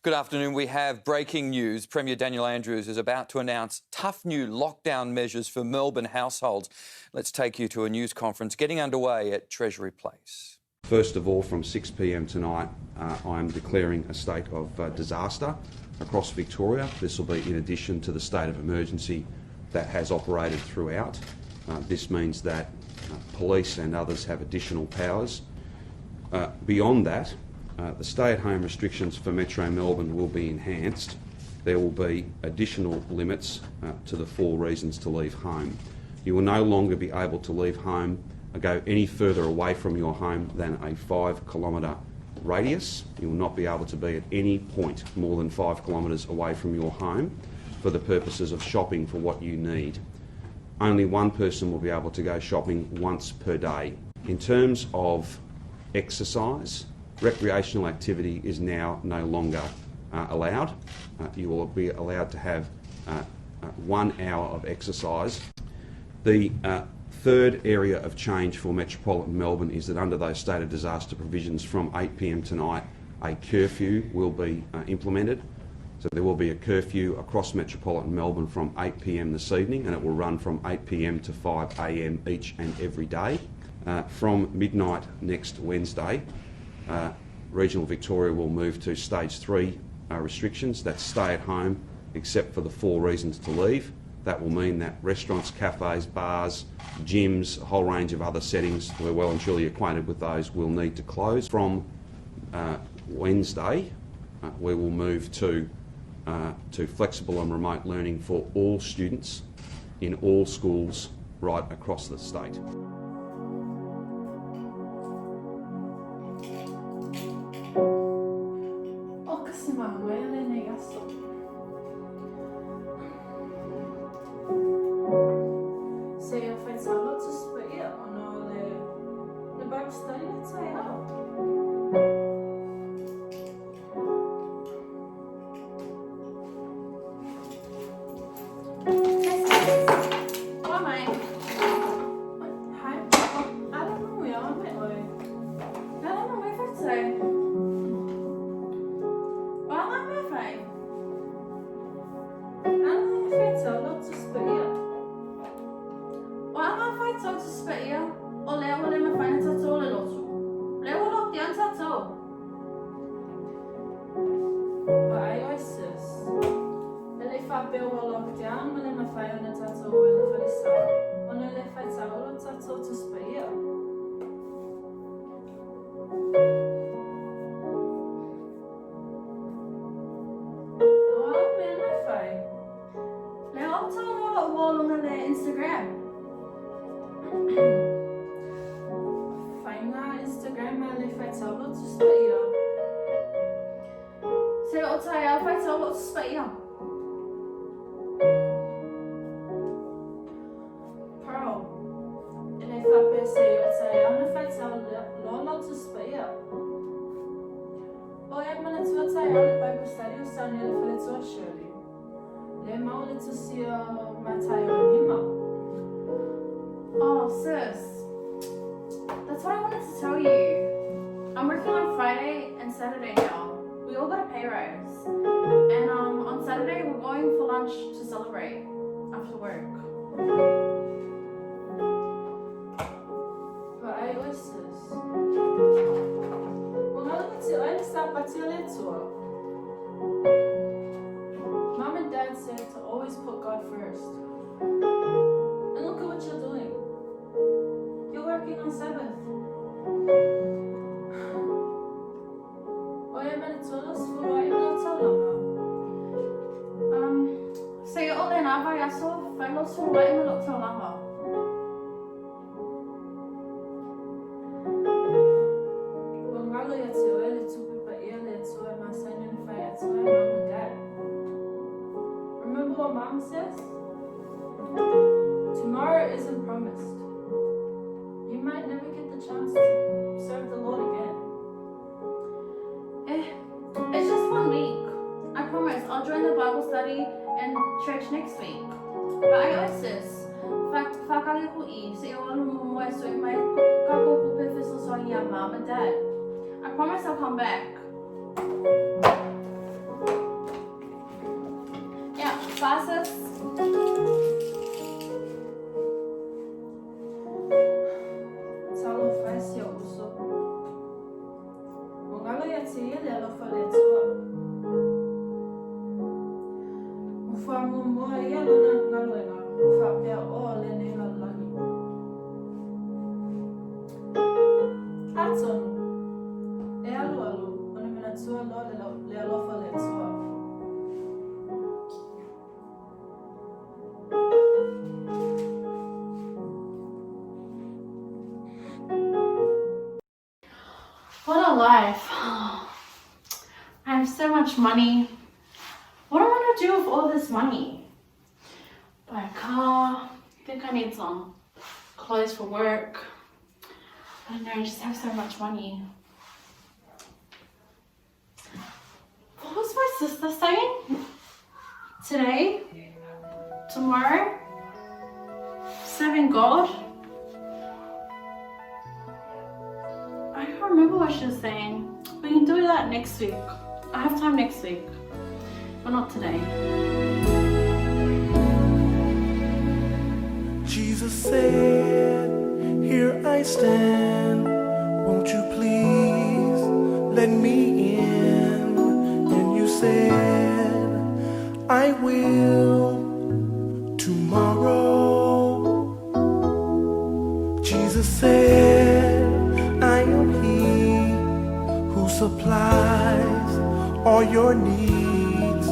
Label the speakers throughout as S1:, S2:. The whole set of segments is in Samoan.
S1: Good afternoon. We have breaking news. Premier Daniel Andrews is about to announce tough new lockdown measures for Melbourne households. Let's take you to a news conference getting underway at Treasury Place.
S2: First of all, from 6 p.m. tonight, I'm declaring a state of disaster across Victoria. This will be in addition to the state of emergency that has operated throughout. This means that police and others have additional powers. Beyond that, the stay-at-home restrictions for Metro Melbourne will be enhanced. There will be additional limits to the 4 reasons to leave home. You will no longer be able to leave home or go any further away from your home than a 5-kilometre radius. You will not be able to be at any point more than 5 kilometres away from your home for the purposes of shopping for what you need. Only one person will be able to go shopping once per day. In terms of exercise, recreational activity is now no longer allowed. You will be allowed to have 1 hour of exercise. The third area of change for Metropolitan Melbourne is that under those state of disaster provisions from 8 p.m. tonight, a curfew will be implemented. So there will be a curfew across Metropolitan Melbourne from 8 p.m. this evening, and it will run from 8 p.m. to 5 a.m. each and every day. From midnight next Wednesday, regional Victoria will move to stage 3 restrictions. That's stay at home, except for the 4 reasons to leave. That will mean that restaurants, cafes, bars, gyms, a whole range of other settings, we're well and truly acquainted with those, will need to close. From Wednesday, we will move to flexible and remote learning for all students in all schools right across the state.
S3: O ka se mamoe lenei aso. Se ia faitau Tusi Paia ona o le Bible study le taeao.
S4: Oh my.
S3: Hi. Ala mo ia me oi.
S4: Ala mo mai fatai. O ala me fai.
S3: Ala e faitau lo Tusi Paia.
S4: O ala faitau Tusi Paia. O lea ua le mafai ona tatou o le lotu. Lea ua lockdown tatou.
S3: Vaai oi sis. E le faapea ua lockdown ma le mafai ona tatou o i le falesa. Ona e le faitau lo tatou Tusi Paia. O ala mea na fai.
S4: Lea o tau lo ua lunga le Instagram.
S3: Fai ngā Instagram ma le faitau lo Tusi Paia.
S4: Se o tai au faitau lo Tusi Paia.
S3: Pearl. E le faapea se o taeao na faitau lo lo Tusi Paia. O e manatua taeao le Bible study o sauni le faletua Shirley. Le mau le tusi o Mataio Nima.
S4: Oh, sis. That's what I wanted to tell you. I'm working on Friday and Saturday now. We all got a pay rise. And on Saturday, we're going for lunch to celebrate after work.
S3: Vaai oi sis. Ua ngalo te ai le sapati o le Atua. Mom and Dad said to always put God first. And look at what you're doing. You're working on Sabbath. O e manatua lo sefulu ai ma lo taulaga.
S4: Se o le nā vai aso, fai lo sefulu ai ma lo taulaga.
S3: Ua ngalo ia te oe le tupe paia le Atua e masani ona fai atu ai Mom and Dad. Remember what Mom says? Tomorrow isn't promised. You might never get the chance to serve the Lord again.
S4: Eh, it's just 1 week. I promise I'll join the Bible study and church next week. But ai oi sis, whakale ko i, se o alu mo moe so i mai ka koko pe fesoasoani ia Mom and Dad. I promise I'll come back. Bye, sis.
S3: Talofa e si ou uso. Ua galo ia te ia le alofa o le Atua. Ua faamuamua ia lona galuega faapea o lenei lalolagi. Atonu, e alualu ona manatua loa le alofa o le Atua.
S4: What a life. I have so much money. What do I want to do with all this money? Buy a car. I think I need some clothes for work. I don't know, I just have so much money. What was my sister saying? Today? Tomorrow? Serving God? I can't remember what she was saying. We can do that next week. I have time next week, but not today.
S5: Jesus said, Here I stand. Won't you please let me in? And you said, I will tomorrow. Jesus said, I am he who supplies all your needs.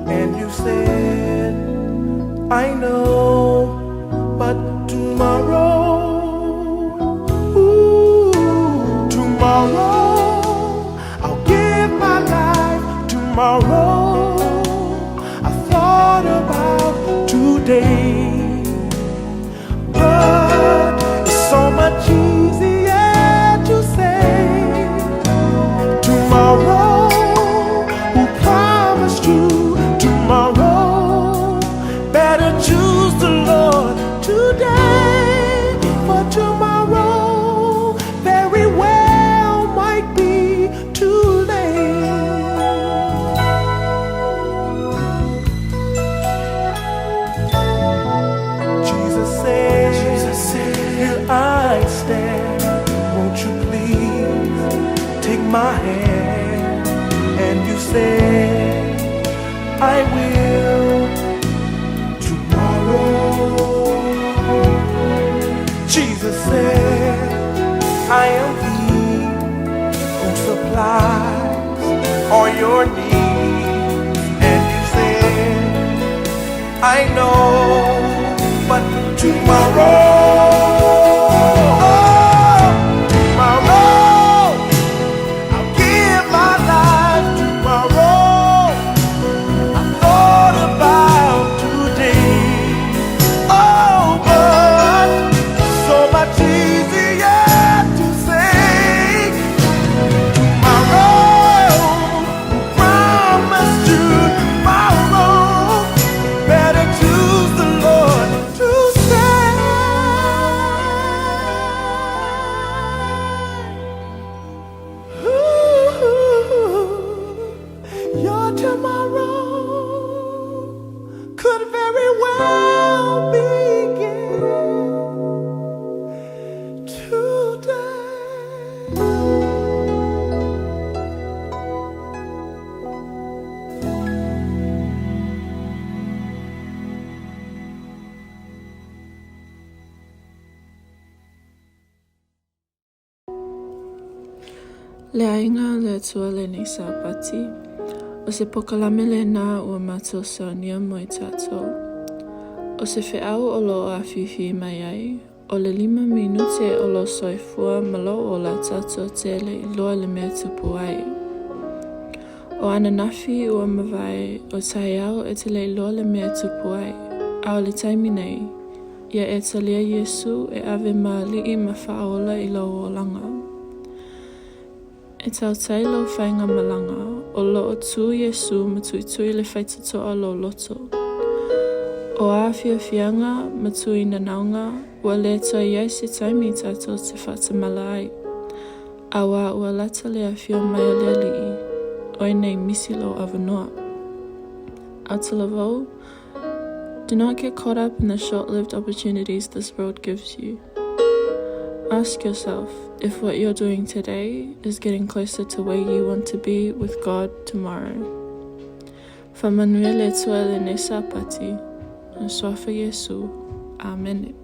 S5: And you said, I know, but tomorrow, ooh, tomorrow, I'll give my life tomorrow. I thought about today, but it's so much easier to say tomorrow. Who promised you tomorrow? Better choose the Lord today, for tomorrow very well might be too late. Jesus said, Jesus said, Here I stand. Won't you please take my hand? And you said, I will tomorrow. Jesus said, I am he who supplies all your needs. And you said, I know, but tomorrow, oh, tomorrow, I'll give my life tomorrow. I thought about today. Oh, but so much easier to say tomorrow. Promise you tomorrow. Better choose the Lord to say. Ooh, your tomorrow could very well begin today.
S3: Le aiga o le Atua lenei Sapati, o se pokalame lena ua matou saunia mo i tatou. O se feau o lo o afifi mai ai, o le lima minute o lou soifua ma lou ola tatou te le iloa le mea e tupu ai. O ananafi ua mavae, o taeao e te le iloa le mea e tupu ai, a o le taimi nei, ia e talia Iesu e ave ma Alii ma Faaola i lou olaga. E tautai lou faigamalaga, o lo o tu Iesu ma tuitui le faitotoa o lou loto. O a fiafiaga ma tui nanauga, ua le toe i ai se taimi tatou te faatamala ai. Auā ua lata le afio mai o le Alii, oi nei misi lou avanoa. Autalavou. Do not get caught up in the short lived opportunities this world gives you. Ask yourself if what you're doing today is getting closer to where you want to be with God tomorrow. Faamanuia le Atua i lenei Sapati, i le Suafa Iesu. Amene.